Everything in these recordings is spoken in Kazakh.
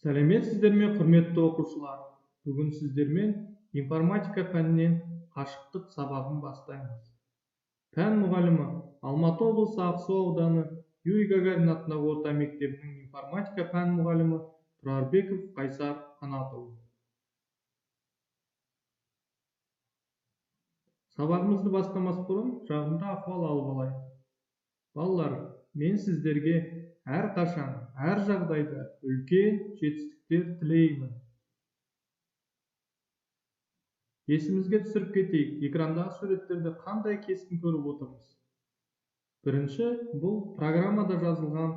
Сәлеметсіздер ме, құрметті оқушылар! Бүгін сіздермен информатика пәнінен қашықтық сабағын бастаймыз. Пән мұғалімі Алматы облысы Ақсу ауданы Юрий Гагарин атындағы орта мектебінің информатика пән мұғалімі Тұрарбеков Қайсар Қанатұлы. Сабағымызды бастамас бұрын жағымды ахуал алып алайық. Балалар, мен сіздерге әрқашан, әр жағдайда үлкен жетістіктер тілеймін. Есімізге түсіріп кетейік, экрандағы суреттерде қандай кескін көріп отырмыз? Бірінші, бұл программада жазылған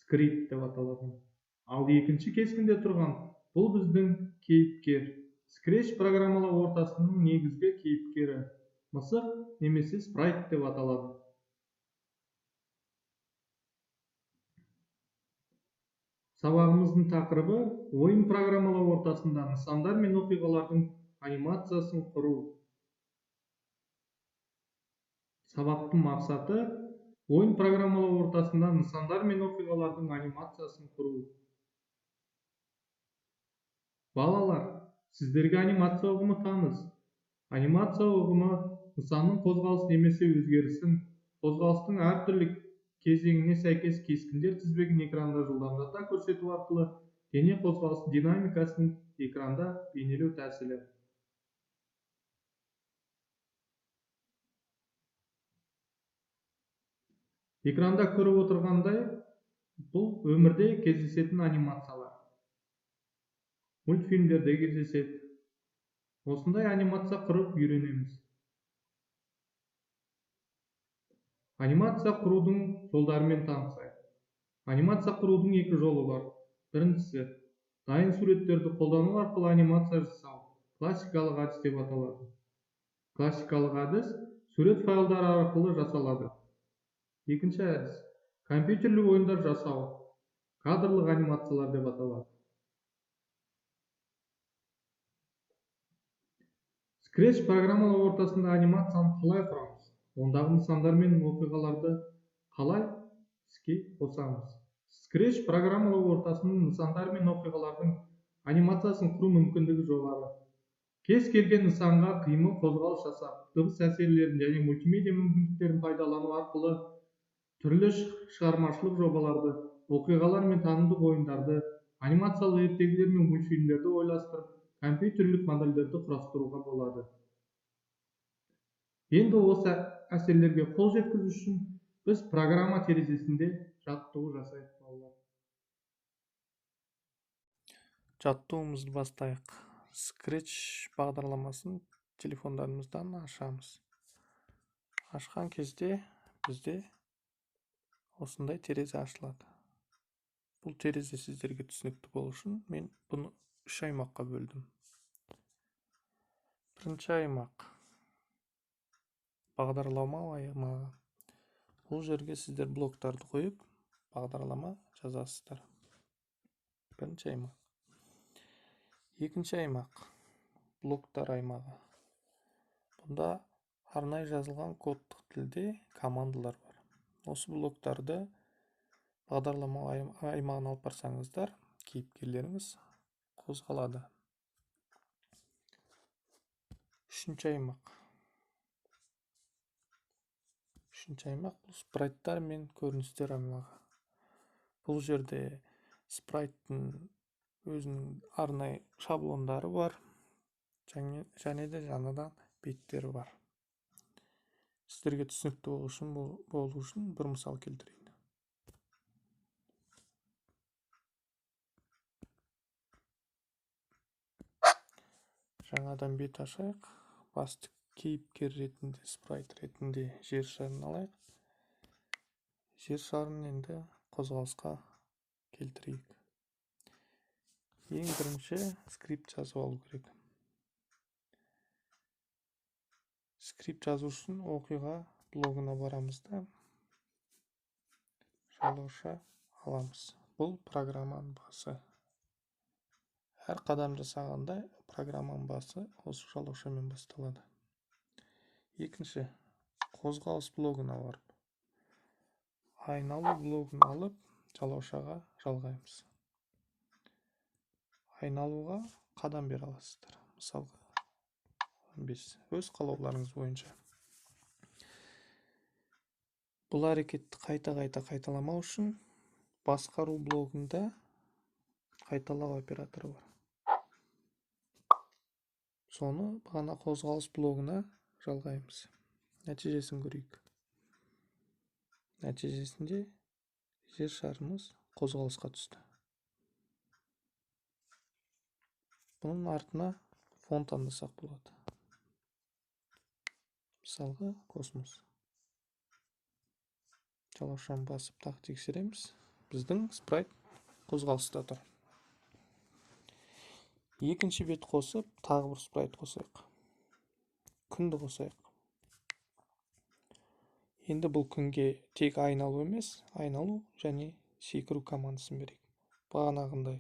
скрипт деп аталатын. Ал екінші кескінде тұрған бұл біздің кейіпкер. Scratch программалау ортасының негізгі кейіпкері мысық немесе спрайт деп аталады. Сабағымыздың тақырыбы ойын программалау ортасында нысандар мен оқиғалардың анимациясын құру. Сабақтың мақсаты ойын программалау ортасында нысандар мен оқиғалардың анимациясын құру. Балалар, сіздерге анимация ұғымы таныс. Анимация ұғымы нысанның қозғалысы немесе өзгерісін, қозғалыстың әртүрлі кезеңіне сәйкес кескіндер тізбегін экранда жылдамдата көрсету арқылы дене қозғалысы динамикасын экранда бейнелеу тәсілі. Экранда көріп отырғандай, бұл өмірде кездесетін анимациялар. Мультфильмдерде кездеседі. Осындай анимация құрып үйренеміз. Анимация құрудың жолдарымен танысайық. Анимация құрудың екі жолы бар. Біріншісі, дайын суреттерді қолдану арқылы анимация жасау, классикалық әдіс деп аталады. Классикалық әдіс сурет файлдары арқылы жасалады. Екінші әдіс, компьютерлік ойындар жасау, кадрлық анимациялар деп аталады. Scratch программалау ортасында анимацияны қалай құрамыз? Ондағы нысандар мен оқиғаларды қалай іске қосамыз? Scratch программалау ортасының нысандар мен оқиғалардың анимациясын құру мүмкіндігі жоғары. Кез келген нысанға қимыл қозғалыс жасап, дыбыс әсерлерін және мультимедиа мүмкіндіктерін пайдалану арқылы түрлі шығармашылық жобаларды, оқиғалар мен танымдық ойындарды, анимациялық ертегілер мен мультфильмдерді ойластырып, компьютерлік модельдерді құрастыруға болады. Енді осы әсерлерге қол жеткізу үшін біз программа терезесінде жаттығу жасайық, балалар. Жаттығуымызды бастайық. Scratch бағдарламасын телефондарымыздан ашамыз. Ашқан кезде бізде осындай терезе ашылады. Бұл терезе сіздерге түсінікті болу үшін мен бұны үш аймаққа бөлдім. Бірінші аймақ бағдарлама аймағы. Бұл жерге сіздер блоктарды қойып, бағдарлама жазасыздар. Бірінші аймақ. Екінші аймақ блоктар аймағы. Бұнда арнайы жазылған кодтық тілде командалар бар. Осы блоктарды бағдарлама аймағына алып барсаңыздар, кейіпкерлеріңіз қозғалады. Үшінші аймақ. Үшінші аймақ бұл спрайттар мен көріністер аймағы. Бұл жерде спрайттың өзінің арнайы шаблондары бар, және де жаңадан беттері бар. Сіздерге түсінікті болу үшін бір мысал келтірейін. Жаңадан бет ашайық. Басты кейіпкер ретінде, спрайт ретінде жер шарын алайық. Жер шарын енді қозғалысқа келтірейік. Ең бірінші скрипт жазып алу керек. Скрипт жазу үшін оқиға блогына барамыз да жалауша аламыз. Бұл программаның басы. Әр қадам жасағанда программаның басы осы жалаушамен басталады. Екінші, қозғалыс блогына барып, айналу блогын алып, жалаушаға жалғаймыз. Айналуға қадам бере аласыздар. Мысалға 15, өз қалауларыңыз бойынша. Бұл әрекетті қайта-қайта қайталамау үшін басқару блогында қайталау операторы бар. Соны бағана қозғалыс блогына жалғаймыз. Нәтижесін көрейік. Нәтижесінде жер шарымыз қозғалысқа түсті. Бұның артына фон таңдасақ болады. Мысалға космос. Жалаушаны басып тағы тексереміз. Біздің спрайт қозғалыста тұр. Екінші бет қосып, тағы бір спрайт қосайық. Күнді қосайық. Енді бұл күнге тек айналу емес, айналу және секіру командасын берейік. Бағанағындай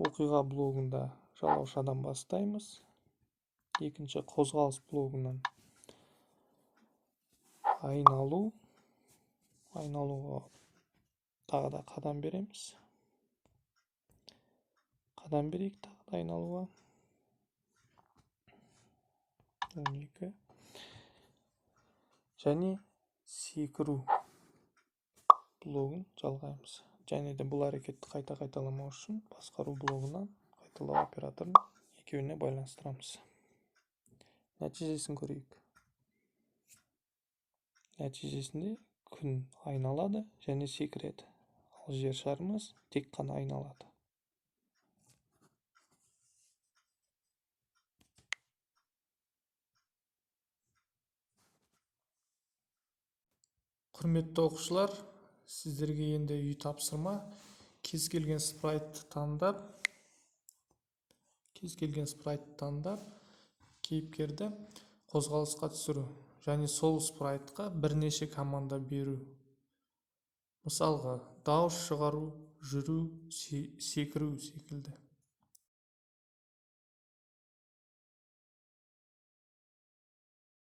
оқиға блогында жалаушадан бастаймыз. Екінші қозғалыс блогынан айналу, айналуға тағы да қадам береміз. Қадам берейік тағы да айналуға. 12. Және секіру блогын жалғаймыз. Және де бұл әрекетті қайта қайталамау үшін басқару блогынан қайталау операторын екеуіне байланыстырамыз. Нәтижесін көрейік. Нәтижесінде күн айналады және секіреді. Ал жер шарымыз тек қана айналады. Құрметті оқушылар, сіздерге енді үй тапсырма. Кез келген спрайтты таңдап, кейіпкерді қозғалысқа түсіру және сол спрайтқа бірнеше команда беру. Мысалға, дауыс шығару, жүру, секіру секілді.